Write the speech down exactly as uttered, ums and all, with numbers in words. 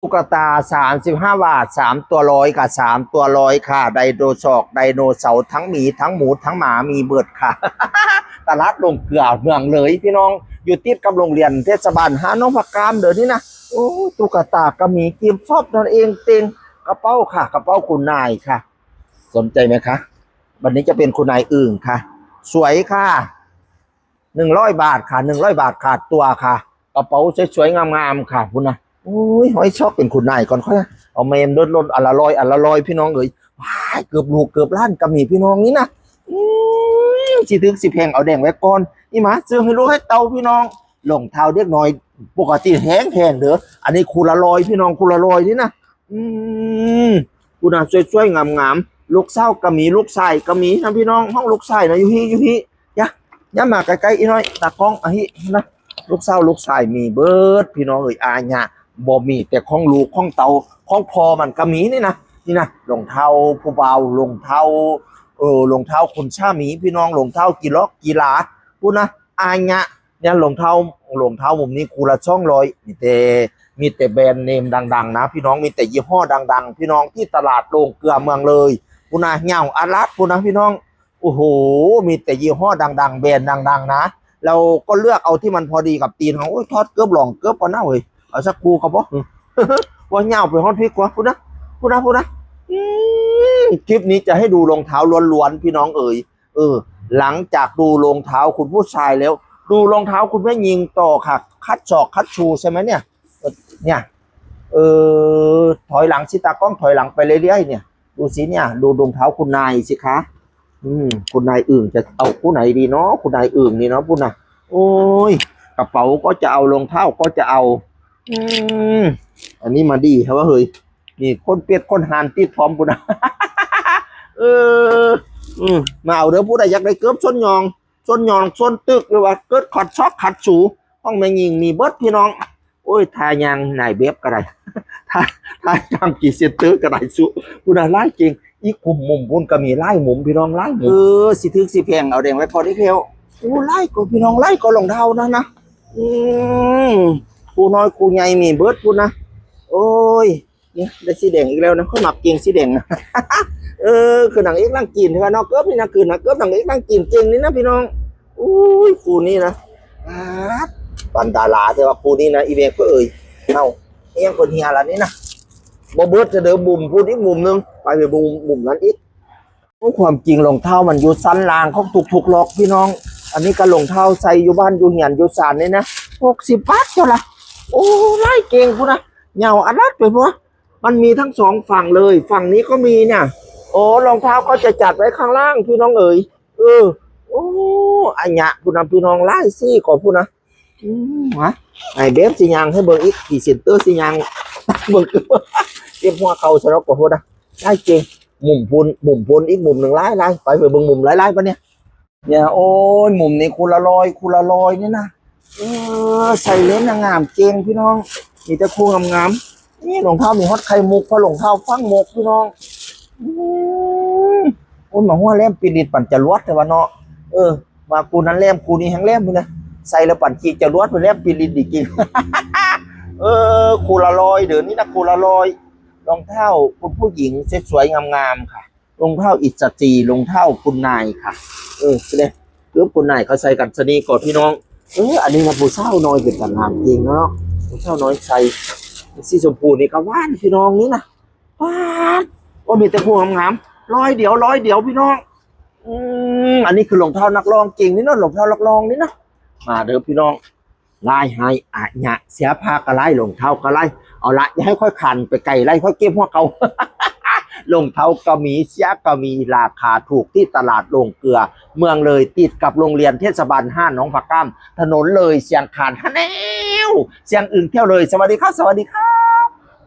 ตุ๊กตา สามสิบห้า บาท สาม ตัวร้อยค่ะ สาม ตัวร้อยค่ะ ไดโนเสาร์ ไดโนเสาร์ ทั้งหมี ทั้งหมู ทั้งหมา มีเบิดค่ะ ตลาดโรงเกลือเมืองเลยพี่น้อง อยู่ติดกับโรงเรียนเทศบาลห้าหนองผักกาดเด้อนี่นะ โอ้ ตุ๊กตาก็มี กิฟต์ช็อปนั่นเองเต็ง กระเป๋าค่ะ กระเป๋าคุณนายค่ะ สนใจไหมคะ วันนี้จะเป็นคุณนายอึ่งค่ะ สวยค่ะ หนึ่งร้อย บาทค่ะ หนึ่งร้อย บาทขาดตัวค่ะ กระเป๋าสวยๆงามๆค่ะ พุ้นนะ โอ้ย ห้อยชอบเป็นคุณนายก่อนค่อย เอาแมมลดลดอันละร้อย อันละร้อย พี่น้องเอ๋ย ว้าย เกือบลูกเกือบล้านก็มีพี่น้องนี่นะ อืม สิถึกสิแพงเอาแดงไว้ก่อน อีหมาซื้อให้ลูกให้เต้าพี่น้อง รองเท้าเด็กน้อย ปกติแฮงๆเด้อ อันนี้คู่ละร้อยพี่น้อง คู่ละร้อยนี่นะ อืม พุ้นนะ สวยๆงามๆ ลูกสาวก็มี ลูกชายก็มีนะพี่น้อง ห้องลูกชายนะ อยู่ฮี่ อยู่ฮี่ ยะ ยะ มาใกล้ๆอีน้อย ตากล้อง อะฮิ นะ ลูกสาว ลูกชาย มีเบิด พี่น้องเอ๋ย อาญะ บ่มีแต่ของลูก ของเต้า ของพ่อมันก็มีนี่นะ นี่นะ รองเท้าผู้บ่าว รองเท้า เออ รองเท้าคุณสามี พี่น้อง รองเท้ากีฬอกกีฬา พุ้นนะ อาญะ เนี่ย รองเท้า รองเท้ามุมนี้คู่ละสองร้อย มีแต่ มีแต่แบรนด์เนมดังๆนะ พี่น้อง มีแต่ยี่ห้อดังๆ พี่น้อง ที่ตลาดโรงเกลือเมืองเลย พุ้นนะ เหง้าอาลัดพุ้นนะพี่น้อง โอ้โห มีแต่ยี่ห้อดังๆ แบรนด์ดังๆนะ เราก็เลือกเอาที่มันพอดีกับตีนของ โอ้ย ถอดเกิบ ลองเกิบก่อนนะเว้ย เอาสักคู่ครับผม ว่าเหง้าไปฮอดพี้กว่า พุ้นนะ พุ้นนะ พุ้นนะ อืม คลิปนี้จะให้ดูรองเท้าล้วนๆ พี่น้องเอ๋ย เออ หลังจากดูรองเท้าคุณผู้ชายแล้ว ดูรองเท้าคุณแม่หญิงต่อค่ะ คัดศอกคัดชูใช่ไหมเนี่ย เนี่ย เออ ถอยหลังสิ ตากล้อง ถอยหลังไปเรื่อยๆเนี่ย ดูสิเนี่ย ดูรองเท้าคุณนายสิคะ อืม คุณนายอึ่งจะเอาคู่ไหนดีเนาะ คุณนายอึ่งนี่เนาะ พุ้นนะ โอ้ย กระเป๋าก็จะเอา รองเท้าก็จะเอา อืม อันนี้มาดีครับว่าเฮ้ย นี่คนเป็ดคนห่านติดพร้อมพุ้นนะ เออ อืม มาเอาเด้อ ผู้ใดอยากได้เกิบส้นยอง ส้นยอง ส้นตึก หรือว่าเกิบขัดซอกขัดสู ห้องแม่หญิงมีเบิดพี่น้อง โอ้ย ทายางนายแบบก็ได้ ทา ทายางพรีเซนเตอร์ก็ได้สุ พุ้นนะ หลายเก่ง อีกกลุ่มมุมพุ้นก็มี หลายมุมพี่น้อง หลายมุม เออ สิถึกสิแพงเอาแดงไว้ก่อนอีกแล้ว โอ้ หลายกว่าพี่น้อง หลายกว่ารองเท้านะนะ อืม คู่น้อยคู่ใหญ่มีเบิดพุ้นนะ โอ้ย เนี่ย ได้สีแดงอีกแล้วนะ ข้อยมักเกงสีแดงนะ เออ คือนางเอกนางจีนใช่ไหมเนาะ เกิบนี่นะ คือนางเกิบนางเอกนางจีนเกงนี่นะพี่น้อง อุ้ย คู่นี้นะ อาด ปันดาราแต่ว่าคู่นี้นะ อีเมกก็เอ่ย เอ้า เอียงคนเฮียละนี่นะ บ่เบิดจะเดิมมุมพุ้นอีกมุมหนึ่ง ไปไปมุม มุมนั้นอีก โอ้ ความจริงรองเท้ามันอยู่ชั้นล่างของทุกๆล็อกพี่น้อง อันนี้ก็รองเท้าใส่อยู่บ้านอยู่เฮียนอยู่ศาลนี่นะ หกสิบ บาทเท่าละ โอ้ หลายเก่งพุ้นนะ เหง้าอาลัดไปพุ้น มันมีทั้งสองฝั่งเลย ฝั่งนี้ก็มีเนี่ย โอ้ รองเท้าก็จะจัดไว้ข้างล่างพี่น้องเอ๋ย เออ โอ้ อาญะพุ้นนะพี่น้อง หลายสีกว่าพุ้นนะ อืม ฮะ ไอ้แบบสิยางให้เบิ่งอีก พรีเซนเตอร์สิยาง เบิ่ง เก็บหัวเข่าซะแล้วก็พุ้นนะ หลายเก่ง มุมพุ้น มุมพุ้นอีกมุมหนึ่ง หลายหลาย ไปไปเบิ่งมุมหลายหลายปะเนี่ย เนี่ย โอ้ย มุมนี้คู่ละร้อย คู่ละร้อยนี่นะ เออ ใส่เลนส์นะ งามเก่งพี่น้อง มีแต่คู่งามๆ นี่รองเท้ามีฮอดไข่มุก เพราะรองเท้าฟังมุกพี่น้อง อืม โอ้ย มาหัวแหลมปีริดปั่นจรวดแต่ว่าเนาะ เออ มาคู่นั้นแหลม คู่นี้แฮงแหลมพุ้นนะ ใส่แล้วปั่นขี่จรวดพุ้น แหลมปีริดดีจริง เออ คู่ละร้อย เดี๋ยวนี้นะ คู่ละร้อย รองเท้าคุณผู้หญิงสวยๆงามๆค่ะ รองเท้าอิสตรี รองเท้าคุณนายค่ะ เออ เนี่ย คือคุณนายเขาใส่กันสนีก่อนพี่น้อง เออ อันนี้นะ ผู้สาวน้อยเป็นตางามจริงเนาะ ผู้สาวน้อยใส่ สีชมพูนี่ก็หวานพี่น้องนี่นะ ป๊าด โอ้ มีแต่ผู้งามๆ ร้อยเดียว ร้อยเดียวพี่น้อง อืม อันนี้คือรองเท้านักร้องจริงนี่เนาะ รองเท้านักร้องนี่เนาะ มาเด้อพี่น้อง หลายหลาย อาญะ เสื้อผ้าก็หลาย รองเท้าก็หลาย เอาละ อย่าให้ข้อยคันไปไกลหลาย ข้อยเก็บหัวเข่า รองเท้าก็มี เสื้อก็มี ราคาถูกที่ตลาดโรงเกลือ เมืองเลย ติดกับโรงเรียนเทศบาลห้าหนองผักกาด ถนนเลยเชียงคาน ฮะแนว เชียงอื่นเที่ยวเลย สวัสดีครับ สวัสดีครับ